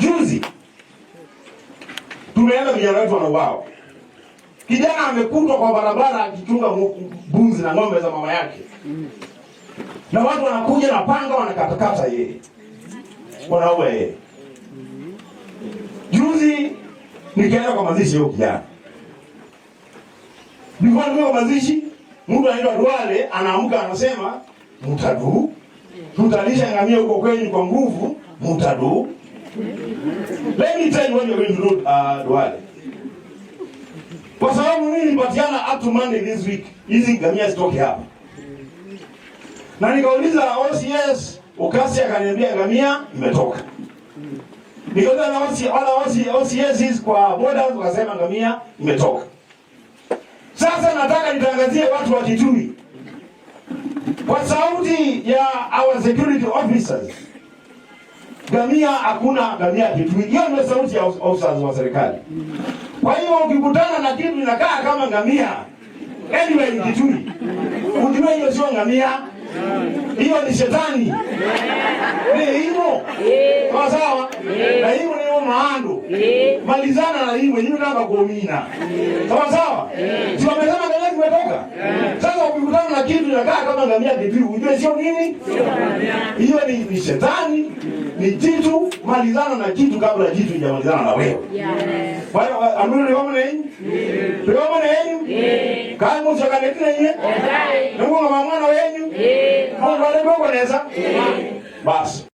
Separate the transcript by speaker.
Speaker 1: Juzi tumeenda, vijana wetu wanauawa. Kijana amekutwa kwa barabara akichunga mbuzi na ng'ombe za mama yake, na watu wanakuja na panga wanakatakata yeye, wanaua yeye. Juzi nikaenda kwa mazishi huyo kijana. Before nifike kwa mazishi, mtu anaitwa Duale anaamka anasema, "Mutadu, tutalisha ngamia huko kwenyu kwa nguvu, mutadu." Let me tell you what you're going to do, Duale. Kwa sababu mimi nilipatiana up to Monday this week, hizi ngamia zitoke hapa. Na nikauliza OCS, Ukasi akaniambia ngamia imetoka. Nikauliza na OC, wala OC, OCS kwa borders wakasema ngamia imetoka. Sasa nataka nitangazie watu wa Kitui kwa sauti ya our security officers, ngamia hakuna ngamia Kitui. Hiyo ndio sauti ya officers wa serikali. Kwa hiyo ukikutana na kitu inakaa kama ngamia anyway ni Kitui, ujue hiyo sio ngamia, hiyo ni shetani, ni hivyo sawa sawa, na hiyo ni maando. Malizana na hiyo yenyewe kama kuumina, sawa sawa, si wamesema ngamia zimetoka. Sasa ukikutana na kitu inakaa kama ngamia Kitui, ujue sio nini hiyo, ni shetani, ni jitu. Malizana na jitu kabla jitu hijamalizana na wewe. Kwa hiyo amuri likomune likomune yenyu kai muchakanetine nye nungu mwana wenyu mundu alikukoneza basi.